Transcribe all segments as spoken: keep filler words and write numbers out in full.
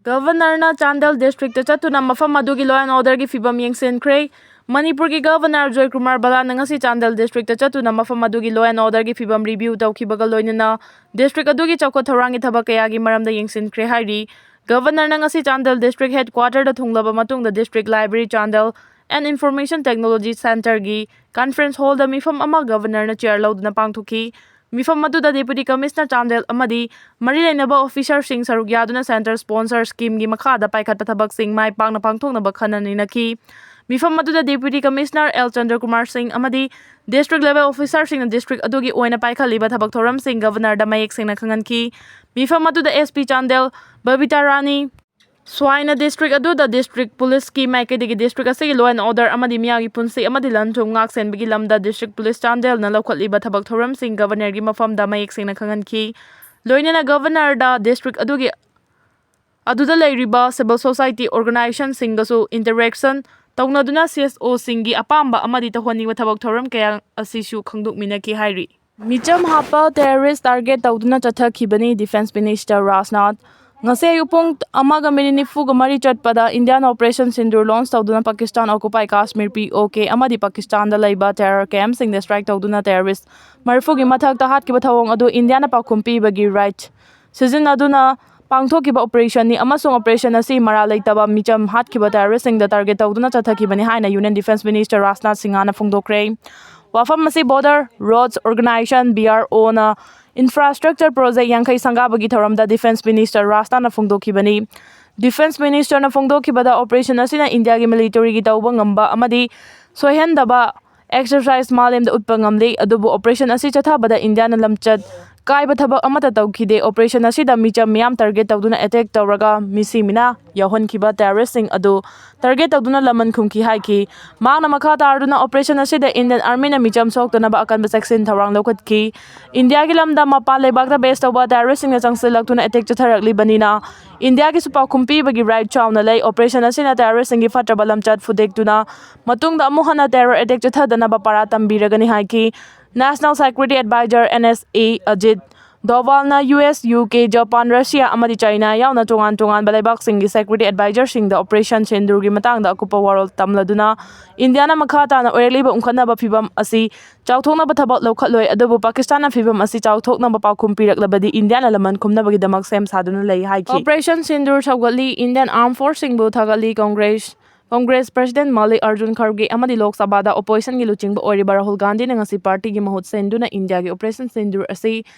ꯒꯚꯔꯅꯔꯅ Chandel district ꯆꯠꯇꯨꯅ ꯃꯐꯝ ꯑꯗꯨꯒꯤ law and orderꯒꯤ ꯐꯤꯕꯝ ꯌꯦꯡꯁꯤꯟꯈ꯭ꯔꯦ꯫ ꯃꯅꯤꯄꯨꯔꯒꯤ ꯒꯚꯔꯅꯔ ꯖꯣꯏ ꯀꯨꯃꯥꯔ ꯕꯂꯥꯅ ꯉꯁꯤ ꯆꯥꯟꯗꯦꯜ ꯗꯤꯁꯇ꯭ꯔꯤꯛꯇ ꯆꯠꯇꯨꯅ ꯃꯐꯝ ꯑꯗꯨꯒꯤ law and orderꯒꯤ ꯐꯤꯕꯝ review ꯇꯧꯈꯤꯕꯒ ꯂꯣꯏꯅꯅ ꯗꯤꯁꯇ꯭ꯔꯤꯛ ꯑꯗꯨꯒꯤ ꯆꯥꯎꯈꯠ ꯊꯧꯔꯥꯡꯒꯤ ꯊꯕꯛ ꯀꯌꯥꯒꯤ ꯃꯔꯝꯗ ꯌꯦꯡꯁꯤꯟꯈ꯭ꯔꯦ ꯍꯥꯏꯔꯤ꯫ ꯒꯚꯔꯅꯔꯅ ꯉꯁꯤ ꯆꯥꯟꯗꯦꯜ ꯗꯤꯁꯇ꯭ꯔꯤꯛ headquarterꯗ ꯊꯨꯡꯂꯕ ꯃꯇꯨꯡꯗ district library Chandel and information technology centreꯒꯤ conference hallꯗ ꯃꯤꯐꯝ ꯑꯃ ꯒꯚꯔꯅꯔꯅ chair ꯂꯧꯗꯨꯅ ꯄꯥꯡꯊꯣꯛꯈꯤ꯫ ꯃꯤꯐꯝ ꯑꯗꯨꯗ Deputy Commissioner ꯆꯥꯟꯗꯦꯜ ꯑꯃꯗꯤ ꯃꯔꯤ ꯂꯩꯅꯕ officerꯁꯤꯡ ꯁꯔꯨꯛ ꯌꯥꯗꯨꯅ center sponsor schemeꯒꯤ ꯃꯈꯥꯗ ꯄꯥꯏꯈꯠꯄ ꯊꯕꯛꯁꯤꯡ ꯃꯥꯏ ꯄꯥꯛꯅ ꯄꯥꯡꯊꯣꯛꯅꯕ ꯈꯟꯅ ꯅꯩꯅꯈꯤ꯫ ꯃꯤꯐꯝ ꯑꯗꯨꯗ Deputy Commissioner ꯑꯦꯜ ꯆꯟꯗ꯭ꯔꯀꯨꯃꯥꯔ ꯁꯤꯡ ꯑꯃꯗꯤ district level officerꯁꯤꯡꯅ district ꯑꯗꯨꯒꯤ ꯑꯣꯏꯅ ꯄꯥꯏꯈꯠꯂꯤꯕ ꯊꯕꯛ ꯊꯧꯔꯝꯁꯤꯡ ꯒꯚꯔꯅꯔꯗ ꯃꯌꯦꯛ ꯁꯦꯡꯅ ꯈꯪꯍꯟꯈꯤ꯫ ꯃꯤꯐꯝ ꯑꯗꯨꯗ SP ꯆꯥꯟꯗꯦꯜ ꯕꯕꯤꯇꯥ ꯔꯥꯅꯤ ꯁ꯭ꯋꯥꯏꯅ district ꯑꯗꯨꯗ district policeꯀꯤ ꯃꯥꯏꯀꯩꯗꯒꯤ district ꯑꯁꯤꯒꯤ law and order ꯑꯃꯗꯤ ꯃꯤꯌꯥꯝꯒꯤ ꯄꯨꯟꯁꯤ ꯑꯃꯗꯤ ꯂꯟ ꯊꯨꯝ ꯉꯥꯛ ꯁꯦꯟꯕꯒꯤ ꯂꯝꯗ district police ꯆꯥꯟꯗꯦꯜꯅ ꯂꯧꯈꯠꯂꯤꯕ ꯊꯕꯛ ꯊꯧꯔꯝꯁꯤꯡ ꯒꯚꯔꯅꯔꯒꯤ ꯃꯐꯝꯗ ꯃꯌꯦꯛ ꯁꯦꯡꯅ ꯈꯪꯍꯟꯈꯤ꯫ ꯂꯣꯏꯅꯅ ꯒꯚꯔꯅꯔꯗ district ꯑꯗꯨꯒꯤ ꯑꯗꯨꯗ ꯂꯩꯔꯤꯕ civil society organizationꯁꯤꯡꯒꯁꯨ interaction ꯇꯧꯅꯗꯨꯅ CSOꯁꯤꯡꯒꯤ ꯑꯄꯥꯝꯕ ꯑꯃꯗꯤ ꯇꯧꯍꯟꯅꯤꯡꯕ ꯊꯕꯛ ꯊꯧꯔꯝ ꯀꯌꯥ ꯑꯁꯤꯁꯨ ꯈꯪꯗꯣꯛꯃꯤꯟꯅꯈꯤ ꯍꯥꯏꯔꯤ꯫ ꯃꯤꯆꯝ ꯍꯥꯠꯄ terrorist target ꯇꯧꯗꯨꯅ ꯆꯠꯊꯈꯤꯕꯅꯤ Defence Minister ꯔꯥꯖꯅꯥꯊ꯫ ꯉꯁꯤ ꯑꯌꯨꯛ ꯄꯨꯡ ꯑꯃꯒ ꯃꯤꯅꯤꯠ ꯅꯤꯐꯨꯒ ꯃꯔꯤ ꯆꯠꯄꯗ Indian Operation Sindoor launch ꯇꯧꯗꯨꯅ Pakistan occupied Kashmir, POK, ꯑꯃꯗꯤ ꯄꯥꯀꯤꯁꯇꯥꯟꯗ ꯂꯩꯕ terror campꯁꯤꯡꯗ strike ꯇꯧꯗꯨꯅ terrorist ꯃꯔꯤꯐꯨꯒꯤ ꯃꯊꯛꯇ ꯍꯥꯠꯈꯤꯕ ꯊꯧꯑꯣꯡ ꯑꯗꯨ ꯏꯟꯗꯤꯌꯥꯅ ꯄꯥꯎꯈꯨꯝ ꯄꯤꯕꯒꯤ right ꯁꯤꯖꯤꯟꯅꯗꯨꯅ ꯄꯥꯡꯊꯣꯛꯈꯤꯕ operation ꯑꯃꯁꯨꯡ operation ꯑꯁꯤ ꯃꯔꯥꯜ ꯂꯩꯇꯕ ꯃꯤꯆꯝ ꯍꯥꯠꯈꯤꯕ terroristꯁꯤꯡꯗ target ꯇꯧꯗꯨꯅ ꯆꯠꯊꯈꯤꯕꯅꯤ ꯍꯥꯏꯅ Union Defence Minister ꯔꯥꯖꯅꯥꯊ ꯁꯤꯡꯍꯅ ꯐꯣꯡꯗꯣꯛꯈ꯭ꯔꯦ꯫ ꯋꯥꯐꯝ ꯑꯁꯤ Border Roads Organisation, BROꯅ infrastructure project ꯌꯥꯡꯈꯩ ꯁꯪꯒꯥꯕꯒꯤ ꯊꯧꯔꯝꯗ Defence Minister ꯔꯥꯖꯅꯥꯊꯅ ꯐꯣꯡꯗꯣꯛꯈꯤꯕꯅꯤ꯫ Defence Ministerꯅ ꯐꯣꯡꯗꯣꯛꯈꯤꯕꯗ operation ꯑꯁꯤꯅ ꯏꯟꯗꯤꯌꯥꯒꯤ militaryꯒꯤ ꯇꯧꯕ ꯉꯝꯕ ꯑꯃꯗꯤ ꯁꯣꯏꯍꯟꯗꯕ exercise ꯃꯥꯂꯦꯝꯗ ꯎꯠꯄ ꯉꯝꯂꯤ, ꯑꯗꯨꯕꯨ operation ꯑꯁꯤ ꯆꯠꯊꯕꯗ ꯏꯟꯗꯤꯌꯥꯅ ꯂꯝꯆꯠ ꯀꯥꯏꯕ ꯊꯕꯛ ꯑꯃꯠꯇ ꯇꯧꯈꯤꯗꯦ꯫ Operation ꯑꯁꯤꯗ ꯃꯤꯆꯝ ꯃꯤꯌꯥꯝ target ꯇꯧꯗꯨꯅ attack ꯇꯧꯔꯒ ꯃꯤꯁꯤ ꯃꯤꯅꯥ ꯌꯥꯎꯍꯟꯈꯤꯕ terroristꯁꯤꯡ ꯑꯗꯨ target ꯇꯧꯗꯨꯅ ꯂꯃꯟ ꯈꯨꯝꯈꯤ ꯍꯥꯏꯈꯤ꯫ ꯃꯍꯥꯛꯅ ꯃꯈꯥ ꯇꯥꯔꯗꯨꯅ operation ꯑꯁꯤꯗ Indian Armyꯅ ꯃꯤꯆꯝ ꯁꯣꯛꯇꯅꯕ ꯑꯀꯟꯕ ꯆꯦꯛꯁꯤꯟ ꯊꯧꯔꯥꯡ ꯂꯧꯈꯠꯈꯤ꯫ ꯏꯟꯗꯤꯌꯥꯒꯤ ꯂꯝꯗ ꯃꯄꯥꯟ ꯂꯩꯕꯥꯛꯇ base ꯇꯧꯕ terroristꯁꯤꯡꯅ ꯆꯪꯁꯤꯜꯂꯛꯇꯨꯅ attack ꯆꯠꯊꯔꯛꯂꯤꯕꯅꯤꯅ ꯏꯟꯗꯤꯌꯥꯒꯤꯁꯨ ꯄꯥꯎꯈꯨꯝ ꯄꯤꯕꯒꯤ right ꯆꯥꯎꯅ ꯂꯩ꯫ Operation ꯑꯁꯤꯅ terroristꯁꯤꯡꯒꯤ ꯐꯠꯇ꯭ꯔꯕ ꯂꯝꯆꯠ ꯐꯨꯗꯦꯛꯇꯨꯅ ꯃꯇꯨꯡꯗ ꯑꯃꯨꯛ ꯍꯟꯅ terror attack ꯆꯠꯊꯗꯅꯕ ꯄꯥꯔꯥ ꯇꯝꯕꯤꯔꯒꯅꯤ ꯍꯥꯏꯈꯤ꯫ National Security Advisor, NSA, Ajit ꯗꯣꯚꯥꯜꯅ U S, U K, Japan, Russia ꯑꯃꯗꯤ ꯆꯥꯏꯅꯥ ꯌꯥꯎꯅ ꯇꯣꯉꯥꯟ ꯇꯣꯉꯥꯟꯕ ꯂꯩꯕꯥꯛꯁꯤꯡꯒꯤ security advisorꯁꯤꯡꯗ Operation Sindoorꯒꯤ ꯃꯇꯥꯡꯗ ꯑꯀꯨꯞꯄ ꯋꯥꯔꯣꯜ ꯇꯝꯂꯗꯨꯅ ꯏꯟꯗꯤꯌꯥꯅ ꯃꯈꯥ ꯇꯥꯅ ꯑꯣꯏꯔꯛꯂꯤꯕ ꯎꯪꯈꯠꯅꯕ ꯐꯤꯚꯝ ꯑꯁꯤ ꯆꯥꯎꯊꯣꯛꯅꯕ ꯊꯕꯛ ꯂꯧꯈꯠꯂꯣꯏ, ꯑꯗꯨꯕꯨ ꯄꯥꯀꯤꯁꯇꯥꯟꯅ ꯐꯤꯚꯝ ꯑꯁꯤ ꯆꯥꯎꯊꯣꯛꯅꯕ ꯄꯥꯎꯈꯨꯝ ꯄꯤꯔꯛꯂꯕꯗꯤ ꯏꯟꯗꯤꯌꯥꯅ ꯂꯃꯟ ꯈꯨꯝꯅꯕꯒꯤꯗꯃꯛ ꯁꯦꯝ ꯁꯥꯗꯨꯅ ꯂꯩ ꯍꯥꯏꯈꯤ꯫ Operation Sindoor ꯁꯧꯒꯠꯂꯤ꯫ Indian Armed Forceꯁꯤꯡꯕꯨ ꯊꯥꯒꯠꯂꯤ꯫ Congress Congress President ꯃꯥꯂꯤꯛ ꯑꯔꯖꯨꯟ ꯈꯔꯒꯦ ꯑꯃꯗꯤ ꯂꯣꯛ ꯁꯚꯥꯗ oppositionꯒꯤ ꯂꯨꯆꯤꯡꯕ ꯑꯣꯏꯔꯤꯕ ꯔꯥꯍꯨꯜ ꯒꯥꯟꯙꯤꯅ ꯉꯁꯤ partyꯒꯤ ꯃꯍꯨꯠ ꯁꯤꯟꯗꯨꯅ ꯏꯟꯗꯤꯌꯥꯒꯤ Operation Sindoor ꯑꯁꯤ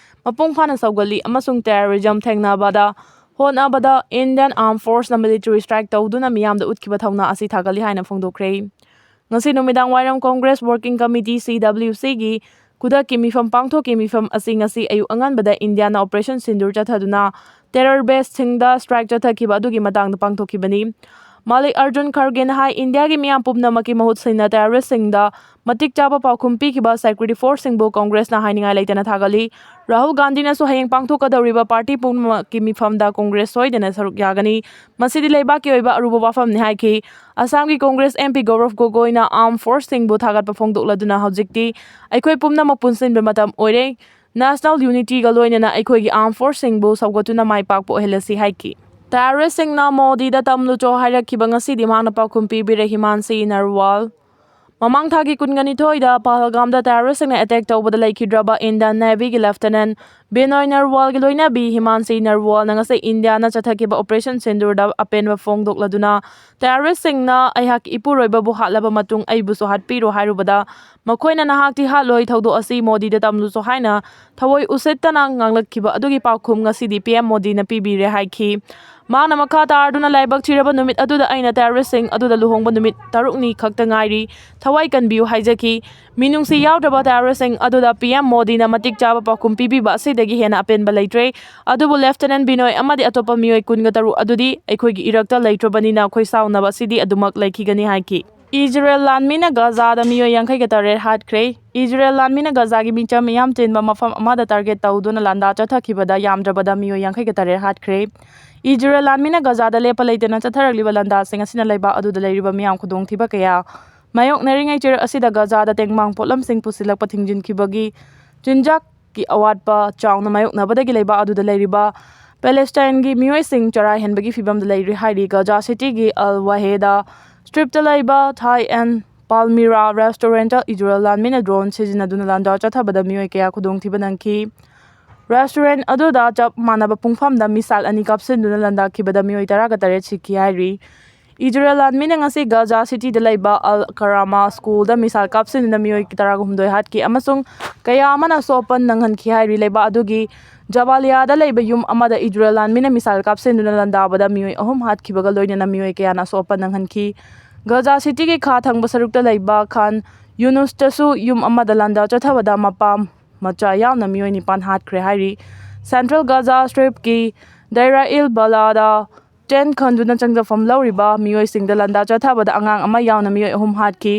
ꯃꯄꯨꯡ ꯐꯥꯅ ꯁꯧꯒꯠꯂꯤ ꯑꯃꯁꯨꯡ terrorism ꯊꯦꯡꯅꯕꯗ ꯍꯣꯠꯅꯕꯗ Indian Armed Forceꯅ military strike ꯇꯧꯗꯨꯅ ꯃꯤꯌꯥꯝꯗ ꯎꯠꯈꯤꯕ ꯊꯧꯅꯥ ꯑꯁꯤ ꯊꯥꯒꯠꯂꯤ ꯍꯥꯏꯅ ꯐꯣꯡꯗꯣꯛꯈ꯭ꯔꯦ꯫ ꯉꯁꯤ ꯅꯨꯃꯤꯗꯥꯡ ꯋꯥꯏꯔꯝ Congress Working Committee, CWCꯒꯤ ꯈꯨꯗꯛꯀꯤ ꯃꯤꯐꯝ ꯄꯥꯡꯊꯣꯛꯈꯤ꯫ ꯃꯤꯐꯝ ꯑꯁꯤ ꯉꯁꯤ ꯑꯌꯨꯛ ꯑꯉꯟꯕꯗ ꯏꯟꯗꯤꯌꯥꯅ Operation Sindoor ꯆꯠꯊꯗꯨꯅ terror baseꯁꯤꯡꯗ strike ꯆꯠꯊꯈꯤꯕ ꯑꯗꯨꯒꯤ ꯃꯇꯥꯡꯗ ꯄꯥꯡꯊꯣꯛꯈꯤꯕꯅꯤ꯫ ꯃꯥꯂꯤꯛ ꯑꯔꯖꯨꯟ ꯈꯔꯒꯦꯅ ꯍꯥꯏ, ꯏꯟꯗꯤꯌꯥꯒꯤ ꯃꯤꯌꯥꯝ ꯄꯨꯝꯅꯃꯛꯀꯤ ꯃꯍꯨꯠ ꯁꯤꯟꯅ terroristꯁꯤꯡꯗ ꯃꯇꯤꯛ ꯆꯥꯕ ꯄꯥꯎꯈꯨꯝ ꯄꯤꯈꯤꯕ security forceꯁꯤꯡꯕꯨ Congressꯅ ꯍꯥꯏꯅꯤꯡꯉꯥꯏ ꯂꯩꯇꯅ ꯊꯥꯒꯠꯂꯤ꯫ ꯔꯥꯍꯨꯜ ꯒꯥꯟꯙꯤꯅꯁꯨ ꯍꯌꯦꯡ ꯄꯥꯡꯊꯣꯛꯀꯗꯧꯔꯤꯕ party ꯄꯨꯝꯅꯃꯛꯀꯤ ꯃꯤꯐꯝꯗ Congress ꯁꯣꯏꯗꯅ ꯁꯔꯨꯛ ꯌꯥꯒꯅꯤ꯫ ꯃꯁꯤꯗꯤ ꯂꯩꯕꯥꯛꯀꯤ ꯑꯣꯏꯕ ꯑꯔꯨꯕ ꯋꯥꯐꯝꯅꯤ ꯍꯥꯏꯈꯤ꯫ ꯑꯁꯥꯝꯒꯤ Congress MP ꯒꯧꯔꯕ ꯒꯣꯒꯣꯏꯅ Armed Forceꯁꯤꯡꯕꯨ ꯊꯥꯒꯠꯄ ꯐꯣꯡꯗꯣꯛꯂꯗꯨꯅ ꯍꯧꯖꯤꯛꯇꯤ ꯑꯩꯈꯣꯏ ꯄꯨꯝꯅꯃꯛ ꯄꯨꯟꯁꯤꯟꯕ ꯃꯇꯝ ꯑꯣꯏꯔꯦ꯫ National unityꯒ ꯂꯣꯏꯅꯅ ꯑꯩꯈꯣꯏꯒꯤ Armed Forceꯁꯤꯡꯕꯨ ꯁꯧꯒꯠꯇꯨꯅ ꯃꯥꯏ ꯄꯥꯛꯄ ꯑꯣꯏꯍꯜꯂꯁꯤ ꯍꯥꯏꯈꯤ꯫ Terroristꯁꯤꯡꯅ ꯃꯣꯗꯤꯗ ꯇꯝꯂꯨꯆꯣ ꯍꯥꯏꯔꯛꯈꯤꯕ ꯉꯁꯤꯗꯤ ꯃꯍꯥꯛꯅ ꯄꯥꯎꯈꯨꯝ ꯄꯤꯕꯤꯔꯦ꯫ ꯍꯤꯃꯥꯟꯁꯤ ꯅꯔꯋꯥꯜ꯫ ꯃꯃꯥꯡ ꯊꯥꯒꯤ ꯀꯨꯟꯒ ꯅꯤꯊꯣꯏꯗ ꯄꯍꯜꯒꯥꯝꯗ terroristꯁꯤꯡꯅ attack ꯇꯧꯕꯗ ꯂꯩꯈꯤꯗ꯭ꯔꯕ Indian Navyꯒꯤ Lieutenant ꯕꯤꯅꯣꯏ ꯅꯔꯋꯥꯜꯒꯤ ꯂꯣꯏꯅꯕꯤ ꯍꯤꯃꯥꯟꯁꯤ ꯅꯔꯋꯥꯜꯅ ꯉꯁꯤ ꯏꯟꯗꯤꯌꯥꯅ ꯆꯠꯊꯈꯤꯕ Operation Sindoorꯗ ꯑꯄꯦꯟꯕ ꯐꯣꯡꯗꯣꯛꯂꯗꯨꯅ terroristꯁꯤꯡꯅ ꯑꯩꯍꯥꯛꯀꯤ ꯏꯄꯨꯔꯣꯏꯕꯕꯨ ꯍꯥꯠꯂꯕ ꯃꯇꯨꯡ ꯑꯩꯕꯨꯁꯨ ꯍꯥꯠꯄꯤꯔꯣ ꯍꯥꯏꯔꯨꯕꯗ ꯃꯈꯣꯏꯅ ꯅꯍꯥꯛꯇꯤ ꯍꯥꯠꯂꯣꯏ, ꯊꯧꯗꯣꯛ ꯑꯁꯤ ꯃꯣꯗꯤꯗ ꯇꯝꯂꯨꯆꯣ ꯍꯥꯏꯅ ꯊꯑꯣꯏ ꯎꯁꯤꯠꯇꯅ ꯉꯥꯡꯂꯛꯈꯤꯕ ꯑꯗꯨꯒꯤ ꯄꯥꯎꯈꯨꯝ ꯉꯁꯤꯗꯤ PM ꯃꯣꯗꯤꯅ ꯄꯤꯕꯤꯔꯦ ꯍꯥꯏꯈꯤ꯫ ꯃꯍꯥꯛꯅ ꯃꯈꯥ ꯇꯥꯔꯗꯨꯅ ꯂꯥꯏꯕꯛ ꯊꯤꯔꯕ ꯅꯨꯃꯤꯠ ꯑꯗꯨꯗ ꯑꯩꯅ terroristꯁꯤꯡ ꯑꯗꯨꯗ ꯂꯨꯍꯣꯡꯕ ꯅꯨꯃꯤꯠ ꯇꯔꯨꯛꯅꯤ ꯈꯛꯇ ꯉꯥꯏꯔꯤ, ꯊꯋꯥꯏ ꯀꯟꯕꯤꯌꯨ ꯍꯥꯏꯖꯈꯤ꯫ ꯃꯤꯅꯨꯡꯁꯤ ꯌꯥꯎꯗ꯭ꯔꯕ terroristꯁꯤꯡ ꯑꯗꯨꯗ PM ꯃꯣꯗꯤꯅ ꯃꯇꯤꯛ ꯆꯥꯕ ꯄꯥꯎꯈꯨꯝ ꯄꯤꯕꯤꯕ ꯑꯁꯤꯗꯒꯤ ꯍꯦꯟꯅ ꯑꯄꯦꯟꯕ ꯂꯩꯇ꯭ꯔꯦ꯫ ꯑꯗꯨꯕꯨ Lieutenant ꯕꯤꯅꯣꯏ ꯑꯃꯗꯤ ꯑꯇꯣꯞꯄ ꯃꯤꯑꯣꯏ ꯀꯨꯟꯒ ꯇꯔꯨꯛ ꯑꯗꯨꯗꯤ ꯑꯩꯈꯣꯏꯒꯤ ꯏꯔꯛꯇ ꯂꯩꯇ꯭ꯔꯕꯅꯤꯅ ꯈꯣꯏ ꯁꯥꯎꯅꯕ ꯑꯁꯤꯗꯤ ꯑꯗꯨꯃꯛ ꯂꯩꯈꯤꯒꯅꯤ ꯍꯥꯏꯈꯤ꯫ ꯏꯖꯔꯦꯜ ꯂꯥꯟꯃꯤꯅ ꯒꯥꯖꯥꯗ ꯃꯤꯑꯣꯏ ꯌꯥꯡꯈꯩꯒ ꯇꯔꯦꯠ ꯍꯥꯠꯈ꯭ꯔꯦ꯫ ꯏꯖꯔꯦꯜ ꯂꯥꯟꯃꯤꯅ ꯒꯥꯖꯥꯒꯤ ꯃꯤꯆꯝ ꯃꯤꯌꯥꯝ ꯇꯤꯟꯕ ꯃꯐꯝ ꯑꯃꯗ target ꯇꯧꯗꯨꯅ ꯂꯥꯟꯗꯥ ꯆꯠꯊꯈꯤꯕꯗ ꯌꯥꯝꯗ꯭ꯔꯕꯗ ꯃꯤꯑꯣꯏ ꯌꯥꯡꯈꯩꯒ ꯇꯔꯦꯠ ꯍꯥꯠꯈ꯭ꯔꯦ꯫ ꯏꯖꯔꯦꯜ ꯂꯥꯟꯃꯤꯅ ꯒꯥꯖꯥꯗ ꯂꯦꯞꯄ ꯂꯩꯇꯅ ꯆꯠꯊꯔꯛꯂꯤꯕ ꯂꯥꯟꯗꯥꯁꯤꯡ ꯑꯁꯤꯅ ꯂꯩꯕꯥꯛ ꯑꯗꯨꯗ ꯂꯩꯔꯤꯕ ꯃꯤꯌꯥꯝ ꯈꯨꯗꯣꯡꯊꯤꯕ ꯀꯌꯥ ꯃꯥꯌꯣꯛꯅꯔꯤꯉꯩ ꯆꯩꯔꯛ ꯑꯁꯤꯗ ꯒꯥꯖꯥꯗ ꯇꯦꯡꯕꯥꯡ ꯄꯣꯠꯂꯝꯁꯤꯡ ꯄꯨꯁꯤꯜꯂꯛꯄ ꯊꯤꯡꯖꯤꯟꯈꯤꯕꯒꯤ ꯆꯤꯟꯖꯥꯛ ꯀꯤ ꯑꯋꯥꯠꯄ ꯆꯥꯎꯅ ꯃꯥꯌꯣꯛꯅꯕꯗꯒꯤ ꯂꯩꯕꯥꯛ ꯑꯗꯨꯗ ꯂꯩꯔꯤꯕ ꯄꯦꯂꯦꯁꯇꯥꯏꯟꯒꯤ ꯃꯤꯑꯣꯏꯁꯤꯡ ꯆꯔꯥ ꯍꯦꯟꯕꯒꯤ ꯐꯤꯚꯝꯗ ꯂꯩꯔꯤ ꯍꯥꯏꯔꯤ꯫ ꯒꯖꯥ ꯁꯤꯇꯤꯒꯤ ꯑꯜ ꯋꯥꯍꯦꯗꯥ ꯁ꯭ꯇ꯭ꯔꯤꯞꯇ ꯂꯩꯕ Thai and Palmyra restaurant Israel ꯂꯥꯟꯃꯤꯅ drone ꯁꯤꯖꯤꯟꯅꯗꯨꯅ ꯂꯥꯟꯗꯥ ꯆꯠꯊꯕꯗ ꯃꯤꯑꯣꯏ ꯀꯌꯥ ꯈꯨꯗꯣꯡꯊꯤꯕ ꯅꯪꯈꯤ꯫ Restaurant ꯑꯗꯨꯗ ꯆꯞ ꯃꯥꯟꯅꯕ ꯄꯨꯡꯐꯝꯗ missile ꯑꯅꯤ ꯀꯥꯞꯁꯤꯟꯗꯨꯅ ꯂꯥꯟꯗꯥꯈꯤꯕꯗ ꯃꯤꯑꯣꯏ ꯇꯔꯥꯒ ꯇꯔꯦꯠ ꯁꯤꯈꯤ ꯍꯥꯏꯔꯤ꯫ ꯏꯖꯔꯦꯜ ꯂꯥꯟꯃꯤꯅ ꯉꯁꯤ ꯒꯖꯥ ꯁꯤꯇꯤꯗ ꯂꯩꯕ ꯑꯜ ꯀꯔꯥꯃꯥ ꯁ꯭ꯀꯨꯜꯗ missile ꯀꯥꯞꯁꯤꯟꯗꯨꯅ ꯃꯤꯑꯣꯏ ꯇꯔꯥꯒ ꯍꯨꯝꯗꯣꯏ ꯍꯥꯠꯈꯤ ꯑꯃꯁꯨꯡ ꯀꯌꯥ ꯑꯃꯅ ꯑꯁꯣꯛ ꯑꯄꯟ ꯅꯪꯍꯟꯈꯤ ꯍꯥꯏꯔꯤ꯫ ꯂꯩꯕꯥꯛ ꯑꯗꯨꯒꯤ ꯖꯕꯥꯂꯤꯌꯥꯗ ꯂꯩꯕ ꯌꯨꯝ ꯑꯃꯗ ꯏꯖꯔꯦꯜ ꯂꯥꯟꯃꯤꯅ missile ꯀꯥꯞꯁꯤꯟꯗꯨꯅ ꯂꯥꯟꯗꯥꯕꯗ ꯃꯤꯑꯣꯏ ꯑꯍꯨꯝ ꯍꯥꯠꯈꯤꯕꯒ ꯂꯣꯏꯅꯅ ꯃꯤꯑꯣꯏ ꯀꯌꯥꯅ ꯑꯁꯣꯛ ꯑꯄꯟ ꯅꯪꯍꯟꯈꯤ꯫ ꯒꯖꯥ ꯁꯤꯇꯤꯒꯤ ꯈꯥ ꯊꯪꯕ ꯁꯔꯨꯛꯇ ꯂꯩꯕ ꯈꯥꯟ ꯌꯨꯅꯨꯁꯇꯁꯨ ꯌꯨꯝ ꯑꯃꯗ ꯂꯥꯟꯗꯥ ꯆꯠꯊꯕꯗ ꯃꯄꯥ ꯃꯆꯥ ꯌꯥꯎꯅ ꯃꯤꯑꯣꯏ ꯅꯤꯄꯥꯟ ꯍꯥꯠꯈ꯭ꯔꯦ ꯍꯥꯏꯔꯤ꯫ Central Gaza Stripꯀꯤ ꯗꯩꯔꯥ ꯏꯜ ꯕꯂꯥꯗ tent ꯈꯟꯗꯨꯅ ꯆꯪꯖꯐꯝ ꯂꯧꯔꯤꯕ ꯃꯤꯑꯣꯏꯁꯤꯡꯗ ꯂꯥꯟꯗꯥ ꯆꯠꯊꯕꯗ ꯑꯉꯥꯡ ꯑꯃ ꯌꯥꯎꯅ ꯃꯤꯑꯣꯏ ꯑꯍꯨꯝ ꯍꯥꯠꯈꯤ꯫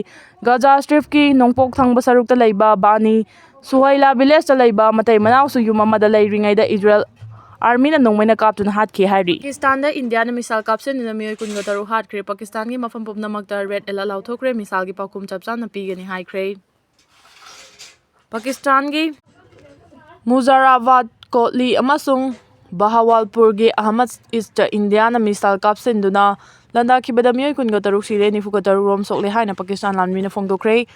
ꯒꯖꯥ ꯁ꯭ꯇ꯭ꯔꯤꯞꯀꯤ ꯅꯣꯡꯄꯣꯛ ꯊꯪꯕ ꯁꯔꯨꯛꯇ ꯂꯩꯕ ꯕꯥꯅꯤ ꯁꯨꯍꯩꯂꯥ ꯚꯤꯂꯦꯖꯇ ꯂꯩꯕ ꯃꯇꯩ ꯃꯅꯥꯎꯁꯨ ꯌꯨꯝ ꯑꯃꯗ ꯂꯩꯔꯤꯉꯩꯗ ꯏꯖꯔꯦꯜ ꯑꯥꯔꯃꯤꯅ ꯅꯣꯡꯃꯩꯅ ꯀꯥꯞꯇꯨꯅ ꯍꯥꯠꯈꯤ ꯍꯥꯏꯔꯤ꯫ ꯄꯥꯀꯤꯁꯇꯥꯟꯗ ꯏꯟꯗꯤꯌꯥꯅ missile ꯀꯥꯞꯁꯤꯟꯗꯨꯅ ꯃꯤꯑꯣꯏ ꯀꯨꯟꯒ ꯇꯔꯨꯛ ꯍꯥꯠꯈ꯭ꯔꯦ꯫ ꯄꯥꯀꯤꯁꯇꯥꯟꯒꯤ ꯃꯐꯝ ꯄꯨꯝꯅꯃꯛꯇ red alert ꯂꯥꯎꯊꯣꯛꯈ꯭ꯔꯦ꯫ Missileꯒꯤ ꯄꯥꯎꯈꯨꯝ ꯆꯞ ꯆꯥꯅ ꯄꯤꯒꯅꯤ ꯍꯥꯏꯈ꯭ꯔꯦ꯫ ꯄꯥꯀꯤꯁꯇꯥꯟꯒꯤ ꯃꯨꯖꯥꯔꯥꯕꯥꯗ, ꯀꯣꯠꯂꯤ ꯑꯃꯁꯨꯡ ꯕꯍꯥꯋꯥꯜꯄꯨꯔꯒꯤ ꯑꯍꯃꯗ ꯏꯁꯇ ꯏꯟꯗꯤꯌꯥꯅ missile ꯀꯥꯞꯁꯤꯟꯗꯨꯅ ꯂꯥꯟꯗꯥꯈꯤꯕꯗ ꯃꯤꯑꯣꯏ ꯀꯨꯟꯒ ꯇꯔꯨꯛ ꯁꯤꯔꯦ, ꯅꯤꯐꯨꯒ ꯇꯔꯨꯛ ꯔꯣꯝ ꯁꯣꯛꯂꯦ ꯍꯥꯏꯅ Pakistan ꯂꯥꯟꯃꯤꯅ ꯐꯣꯡꯗꯣꯛꯈ꯭ꯔꯦ꯫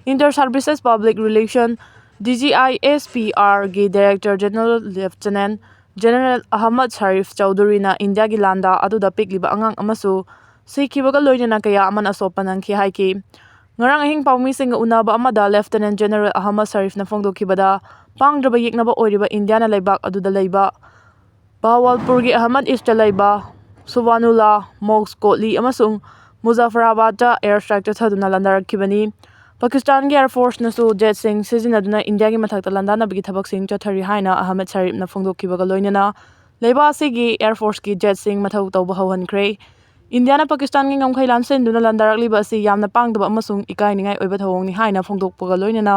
Inter Services Public Relation, D G I S P R ꯒꯤ Director General Lieutenant General Ahmad Sharif ꯆꯧꯙꯨꯔꯤꯅ ꯏꯟꯗꯤꯌꯥꯒꯤ ꯂꯥꯟꯗꯥ ꯑꯗꯨꯗ ꯄꯤꯛꯂꯤꯕ ꯑꯉꯥꯡ ꯑꯃꯁꯨ ꯁꯤꯈꯤꯕꯒ ꯂꯣꯏꯅꯅ ꯀꯌꯥ ꯑꯃꯅ ꯑꯁꯣꯛꯄ ꯅꯪꯈꯤ ꯍꯥꯏꯈꯤ꯫ ꯉꯔꯥꯡ ꯑꯍꯤꯡ ꯄꯥꯎꯃꯤꯁꯤꯡꯒ ꯎꯅꯕ ꯑꯃꯗ Lieutenant General ꯑꯍꯃꯗ ꯁꯔꯤꯐꯅ ꯐꯣꯡꯗꯣꯛꯈꯤꯕꯗ, ꯄꯥꯡꯗ꯭ꯔꯕ ꯌꯦꯛꯅꯕ ꯑꯣꯏꯔꯤꯕ ꯏꯟꯗꯤꯌꯥꯅ ꯂꯩꯕꯥꯛ ꯑꯗꯨꯗ ꯂꯩꯕ ꯕꯍꯥꯋꯜꯄꯨꯔꯒꯤ ꯑꯍꯃꯗ ꯏꯁꯇ ꯂꯩꯕ ꯁꯨꯕꯥꯅꯨꯂꯥ, ꯃꯣꯛꯁ, ꯀꯣꯠꯂꯤ ꯑꯃꯁꯨꯡ ꯃꯨꯖꯥꯐꯔꯥꯕꯥꯗꯇ air strike ꯆꯠꯊꯗꯨꯅ ꯂꯥꯟꯗꯥꯔꯛꯈꯤꯕꯅꯤ꯫ ꯄꯥꯀꯤꯁꯇꯥꯟꯒꯤ Air Forceꯅꯁꯨ jetꯁꯤꯡ ꯁꯤꯖꯤꯟꯅꯗꯨꯅ ꯏꯟꯗꯤꯌꯥꯒꯤ ꯃꯊꯛꯇ ꯂꯥꯟꯗꯥꯅꯕꯒꯤ ꯊꯕꯛꯁꯤꯡ ꯆꯠꯊꯔꯤ ꯍꯥꯏꯅ ꯑꯍꯃꯗ ꯁꯔꯤꯐꯅ ꯐꯣꯡꯗꯣꯛꯈꯤꯕꯒ ꯂꯣꯏꯅꯅ ꯂꯩꯕꯥꯛ ꯑꯁꯤꯒꯤ Air Forceꯀꯤ jetꯁꯤꯡ ꯃꯊꯧ ꯇꯧꯕ ꯍꯧꯍꯟꯈ꯭ꯔꯦ꯫ ꯏꯟꯗꯤꯌꯥꯅ ꯄꯥꯀꯤꯁꯇꯥꯟꯒꯤ ꯉꯝꯈꯩ ꯂꯥꯟꯁꯤꯟꯗꯨꯅ ꯂꯥꯟꯗꯥꯔꯛꯂꯤꯕ ꯑꯁꯤ ꯌꯥꯝꯅ ꯄꯥꯡꯗꯕ ꯑꯃꯁꯨꯡ ꯏꯀꯥꯏꯅꯤꯡꯉꯥꯏ ꯑꯣꯏꯕ ꯊꯧꯑꯣꯡꯅꯤ ꯍꯥꯏꯅ ꯐꯣꯡꯗꯣꯛꯄꯒ ꯂꯣꯏꯅꯅ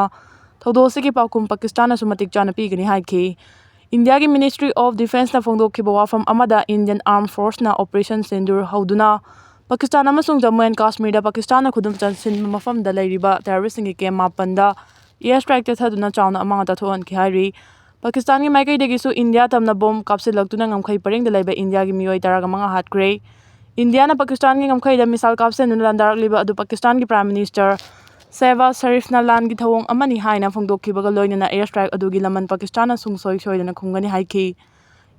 ꯊꯧꯗꯣꯛ ꯑꯁꯤꯒꯤ ꯄꯥꯎꯈꯨꯝ ꯄꯥꯀꯤꯁꯇꯥꯟꯅꯁꯨ ꯃꯇꯤꯛ ꯆꯥꯅ ꯄꯤꯒꯅꯤ ꯍꯥꯏꯈꯤ꯫ ꯏꯟꯗꯤꯌꯥꯒꯤ Ministry of Defenceꯅ ꯐꯣꯡꯗꯣꯛꯈꯤꯕ ꯋꯥꯐꯝ ꯑꯃꯗ, Indian Armed Forceꯅ Operation Sindoor ꯍꯧꯗꯨꯅ Pakistan ꯑꯃꯁꯨꯡ ꯖꯝꯃꯨ and ꯀꯥꯁꯃꯤꯔꯗ ꯄꯥꯀꯤꯁꯇꯥꯟꯅ ꯈꯨꯗꯨꯝ ꯆꯟꯁꯤꯟꯕ ꯃꯐꯝꯗ ꯂꯩꯔꯤꯕ terroristꯁꯤꯡꯒꯤ camp ꯃꯥꯄꯟꯗ air strike ꯆꯠꯊꯗꯨꯅ ꯆꯥꯎꯅ ꯑꯃꯥꯡ ꯑꯇꯥ ꯊꯣꯛꯍꯟꯈꯤ ꯍꯥꯏꯔꯤ꯫ ꯄꯥꯀꯤꯁꯇꯥꯟꯒꯤ ꯃꯥꯏꯀꯩꯗꯒꯤꯁꯨ ꯏꯟꯗꯤꯌꯥ ꯇꯝꯅ ꯕꯣꯝ ꯀꯥꯞꯁꯤꯜꯂꯛꯇꯨꯅ ꯉꯝꯈꯩ ꯄꯔꯦꯡꯗ ꯂꯩꯕ ꯏꯟꯗꯤꯌꯥꯒꯤ ꯃꯤꯑꯣꯏ ꯇꯔꯥꯃꯉꯥ ꯍꯥꯠꯈ꯭ꯔꯦ꯫ ꯏꯟꯗꯤꯌꯥꯅ ꯄꯥꯀꯤꯁꯇꯥꯟꯒꯤ ꯉꯝꯈꯩꯗ ꯃꯤꯁꯥꯏꯜ ꯀꯥꯞꯁꯤꯟꯗꯨꯅ ꯂꯥꯟꯗꯥꯔꯛꯂꯤꯕ ꯑꯗꯨ ꯄꯥꯀꯤꯁꯇꯥꯟꯒꯤ Prime Minister ꯁꯦꯍꯕꯥꯖ ꯁꯔꯤꯐꯅ ꯂꯥꯟꯒꯤ ꯊꯧꯑꯣꯡ ꯑꯃꯅꯤ ꯍꯥꯏꯅ ꯐꯣꯡꯗꯣꯛꯈꯤꯕꯒ ꯂꯣꯏꯅꯅ air strike ꯑꯗꯨꯒꯤ ꯂꯃꯟ ꯄꯥꯀꯤꯁꯇꯥꯟꯅ ꯁꯨꯡꯁꯣꯏ ꯁꯣꯏꯗꯅ ꯈꯨꯝꯒꯅꯤ ꯍꯥꯏꯈꯤ꯫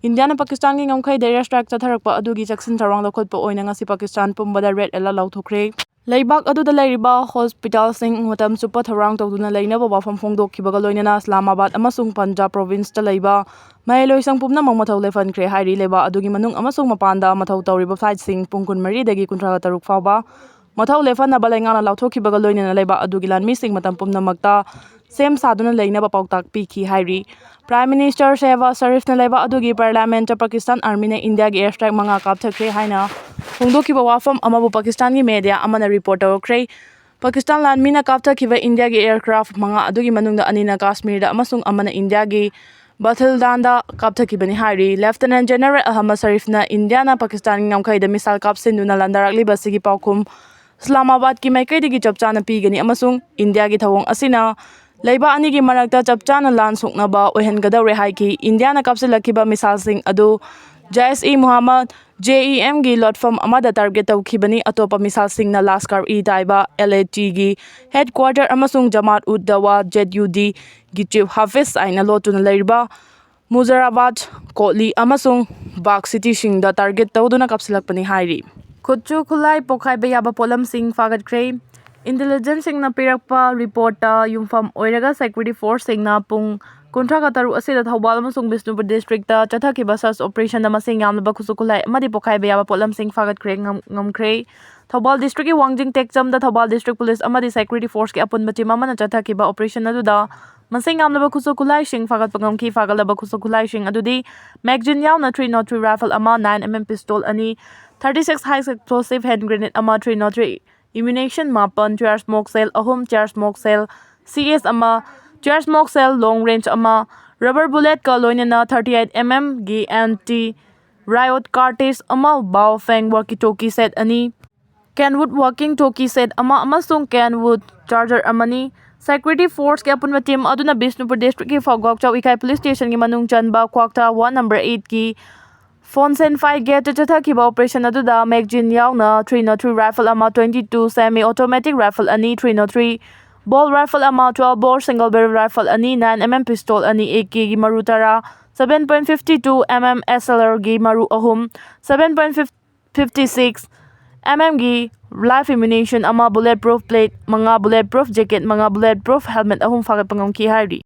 ꯏꯟꯗꯤꯌꯥꯅ ꯄꯥꯀꯤꯁꯇꯥꯟꯒꯤ ꯉꯝꯈꯩꯗ air strike ꯆꯠꯊꯔꯛꯄ ꯑꯗꯨꯒꯤ ꯆꯦꯛꯁꯤꯟ ꯊꯧꯔꯥꯡ ꯂꯧꯈꯠꯄ ꯑꯣꯏꯅ ꯉꯁꯤ ꯄꯥꯀꯤꯁꯇꯥꯟ ꯄꯨꯝꯕꯗ red alert ꯂꯥꯎꯊꯣꯛꯈ꯭ꯔꯦ꯫ ꯂꯩꯕꯥꯛ ꯑꯗꯨꯗ ꯂꯩꯔꯤꯕ ꯍꯣꯁꯄꯤꯇꯥꯜꯁꯤꯡ ꯃꯇꯝ ꯆꯨꯞꯄ ꯊꯧꯔꯥꯡ ꯇꯧꯗꯨꯅ ꯂꯩꯅꯕ ꯋꯥꯐꯝ ꯐꯣꯡꯗꯣꯛꯈꯤꯕꯒ ꯂꯣꯏꯅꯅ ꯏꯁꯂꯥꯃꯥꯕꯥꯗ ꯑꯃꯁꯨꯡ ꯄꯟꯖꯥꯕ provinceꯇ ꯂꯩꯕ ꯃꯍꯩꯂꯣꯏꯁꯪ ꯄꯨꯝꯅꯃꯛ ꯃꯊꯧ ꯂꯦꯞꯍꯟꯈ꯭ꯔꯦ ꯍꯥꯏꯔꯤ꯫ ꯂꯩꯕꯥꯛ ꯑꯗꯨꯒꯤ ꯃꯅꯨꯡ ꯑꯃꯁꯨꯡ ꯃꯄꯥꯟꯗ ꯃꯊꯧ ꯇꯧꯔꯤꯕ flightꯁꯤꯡ ꯄꯨꯡ ꯀꯨꯟꯃꯔꯤꯗꯒꯤ ꯀꯨꯟꯊ꯭ꯔꯥꯒ ꯇꯔꯨꯛ ꯐꯥꯎꯕ ꯃꯊꯧ ꯂꯦꯞꯍꯟꯅꯕ ꯂꯩꯉꯥꯛꯅ ꯂꯥꯎꯊꯣꯛꯈꯤꯕꯒ ꯂꯣꯏꯅꯅ ꯂꯩꯕꯥꯛ ꯑꯗꯨꯒꯤ ꯂꯥꯟꯃꯤꯁꯤꯡ ꯃꯇꯝ ꯄꯨꯝꯅꯃꯛꯇ ꯁꯦꯝ ꯁꯥꯗꯨꯅ ꯂꯩꯅꯕ ꯄꯥꯎꯇꯥꯛ ꯄꯤꯈꯤ ꯍꯥꯏꯔꯤ꯫ Prime Minister ꯁꯦꯍꯕꯥꯖ ꯁꯔꯤꯐꯅ ꯂꯩꯕꯥꯛ ꯑꯗꯨꯒꯤ parliamentꯇ ꯄꯥꯀꯤꯁꯇꯥꯟ armyꯅ ꯏꯟꯗꯤꯌꯥꯒꯤ air strike ꯃꯉꯥ ꯀꯥꯞꯊꯈ꯭ꯔꯦ ꯍꯥꯏꯅ ꯐꯣꯡꯗꯣꯛꯈꯤꯕ ꯋꯥꯐꯝ ꯑꯃꯕꯨ ꯄꯥꯀꯤꯁꯇꯥꯟꯒꯤ media ꯑꯃꯅ report ꯇꯧꯔꯛꯈ꯭ꯔꯦ꯫ ꯄꯥꯀꯤꯁꯇꯥꯟ ꯂꯥꯟꯃꯤꯅ ꯀꯥꯞꯊꯈꯤꯕ ꯏꯟꯗꯤꯌꯥꯒꯤ aircraft ꯃꯉꯥ ꯑꯗꯨꯒꯤ ꯃꯅꯨꯡꯗ ꯑꯅꯤꯅ ꯀꯥꯁꯃꯤꯔꯗ ꯑꯃꯁꯨꯡ ꯑꯃꯅ ꯏꯟꯗꯤꯌꯥꯒꯤ ꯕꯊꯤꯜꯗꯥꯟꯗ ꯀꯥꯞꯊꯈꯤꯕꯅꯤ ꯍꯥꯏꯔꯤ꯫ Lieutenant General ꯑꯍꯃꯗ ꯁꯔꯤꯐꯅ ꯏꯟꯗꯤꯌꯥꯅ ꯄꯥꯀꯤꯁꯇꯥꯟꯒꯤ ꯉꯝꯈꯩꯗ missile ꯀꯥꯞꯁꯤꯟꯗꯨꯅ ꯂꯥꯟꯗꯥꯔꯛꯂꯤꯕ ꯑꯁꯤꯒꯤ ꯄꯥꯎꯈꯨꯝ ꯏꯁꯂꯥꯃꯥꯕꯥꯗꯀꯤ ꯃꯥꯏꯀꯩꯗꯒꯤ ꯆꯞ ꯆꯥꯅ ꯄꯤꯒꯅꯤ ꯑꯃꯁꯨꯡ ꯏꯟꯗꯤꯌꯥꯒꯤ ꯊꯧꯑꯣꯡ ꯑꯁꯤꯅ ꯂꯩꯕꯥꯛ ꯑꯅꯤꯒꯤ ꯃꯔꯛꯇ ꯆꯞ ꯆꯥꯅ ꯂꯥꯟ ꯁꯣꯛꯅꯕ ꯑꯣꯏꯍꯟꯒꯗꯧꯔꯦ ꯍꯥꯏꯈꯤ꯫ ꯏꯟꯗꯤꯌꯥꯅ ꯀꯥꯞꯁꯤꯜꯂꯛꯈꯤꯕ missileꯁꯤꯡ ꯑꯗꯨ Jaish-e-Mohammed, JeMꯒꯤ ꯂꯣꯠꯐꯝ ꯑꯃꯗ target ꯇꯧꯈꯤꯕꯅꯤ꯫ ꯑꯇꯣꯞꯄ missileꯁꯤꯡꯅ Lashkar-e-Taiba, LATꯒꯤ headquarter ꯑꯃꯁꯨꯡ Jamaat-ud Dawa, JUDꯒꯤ chief Hafiz Saeedꯅ ꯂꯣꯠꯇꯨꯅ ꯂꯩꯔꯤꯕ ꯃꯨꯖꯥꯐꯔꯥꯕꯥꯗ, ꯀꯣꯠꯂꯤ ꯑꯃꯁꯨꯡ ꯕꯥꯒ cityꯁꯤꯡꯗ target ꯇꯧꯗꯨꯅ ꯀꯥꯞꯁꯤꯜꯂꯛꯄꯅꯤ ꯍꯥꯏꯔꯤ꯫ ꯈꯨꯠꯁꯨ ꯈꯨꯠꯂꯥꯏ ꯄꯣꯈꯥꯏꯕ ꯌꯥꯕ ꯄꯣꯠꯂꯝꯁꯤꯡ ꯐꯥꯒꯠꯈ꯭ꯔꯦ꯫ Intelligenceꯁꯤꯡꯅ ꯄꯤꯔꯛꯄ reportꯇ ꯌꯨꯝꯐꯝ ꯑꯣꯏꯔꯒ security forceꯁꯤꯡꯅ ꯄꯨꯡ ꯀꯨꯟꯊ꯭ꯔꯥꯒ ꯇꯔꯨꯛ ꯑꯁꯤꯗ ꯊꯧꯕꯥꯜ ꯑꯃꯁꯨꯡ ꯕꯤꯁꯅꯨꯄꯨꯔ districtꯇ ꯆꯠꯊꯈꯤꯕ search operationꯗ ꯃꯁꯤꯡ ꯌꯥꯝꯂꯕ ꯈꯨꯠꯁꯨ ꯈꯨꯠꯂꯥꯏ ꯑꯃꯗꯤ ꯄꯣꯈꯥꯏꯕ ꯌꯥꯕ ꯄꯣꯠꯂꯝꯁꯤꯡ ꯐꯥꯒꯠꯈ꯭ꯔꯦ ꯉꯝ-, ꯉꯝꯈ꯭ꯔꯦ꯫ ꯊꯧꯕꯥꯜ districtꯀꯤ ꯋꯥꯡꯖꯤꯡ ꯇꯦꯛꯆꯝꯗ ꯊꯧꯕꯥꯜ district police ꯑꯃꯗꯤ security forceꯀꯤ ꯑꯄꯨꯟꯕ team ꯑꯃꯅ ꯆꯠꯊꯈꯤꯕ operation ꯑꯗꯨꯗ ꯃꯁꯤꯡ ꯌꯥꯝꯂꯕ ꯈꯨꯠꯁꯨ ꯈꯨꯠꯂꯥꯏꯁꯤꯡ ꯐꯥꯒꯠꯄ ꯉꯝꯈꯤ꯫ ꯐꯥꯒꯠꯂꯕ ꯈꯨꯠꯁꯨ ꯈꯨꯠꯂꯥꯏꯁꯤꯡ ꯑꯗꯨꯗꯤ magazine ꯌꯥꯎꯅ three nought three rifle ꯑꯃ, nine MM pistol ꯑꯅꯤ, thirty six high explosive hand grenade ꯑꯃ, three nought three ammunition ꯃꯥꯄꯟ, tear smoke shell ꯑꯍꯨꯝ, tear smoke shell CS ꯑꯃ, tear smoke shell long range ꯑꯃ, rubber bulletꯀ ꯂꯣꯏꯅꯅ thirty eight MMꯒꯤ anti riot cartridge ꯑꯃ, Baofeng walkie talkie set ꯑꯅꯤ, Kenwood walkie talkie set ꯑꯃ ꯑꯃꯁꯨꯡ Kenwood charger ꯑꯃꯅꯤ꯫ Security Forceꯀꯤ ꯑꯄꯨꯟꯕ team ꯑꯗꯨꯅ ꯕꯤꯁꯅꯨꯄꯨꯔ districtꯀꯤ ꯐꯥꯎꯒꯥꯛꯆꯥꯎ ꯏꯀꯥꯏ police stationꯒꯤ ꯃꯅꯨꯡ ꯆꯟꯕ ꯀ꯭ꯋꯥꯛꯇꯥ ward number eightꯀꯤ Phone Senphai gate ꯆꯠꯊꯈꯤꯕ operation ꯑꯗꯨꯗ magazine ꯌꯥꯎꯅ three oh three rifle ꯑꯃ, twenty-two semi automatic rifle ꯑꯅꯤ, three oh three bolt rifle ꯑꯃ, twelve bore single barrel rifle ꯑꯅꯤ, nine mm pistol ꯑꯅꯤ, AKꯒꯤ ꯃꯔꯨ ꯇꯔꯥ, seven point fifty two mm SLRꯒꯤ ꯃꯔꯨ ꯑꯍꯨꯝ, seven point fifty six mmꯒꯤ live ammunition ꯑꯃ, bullet proof plate ꯃꯉꯥ, bullet proof jacket ꯃꯉꯥ, bullet proof helmet ꯑꯍꯨꯝ ꯐꯥꯒꯠꯄ ꯉꯝꯈꯤ ꯍꯥꯏꯔꯤ꯫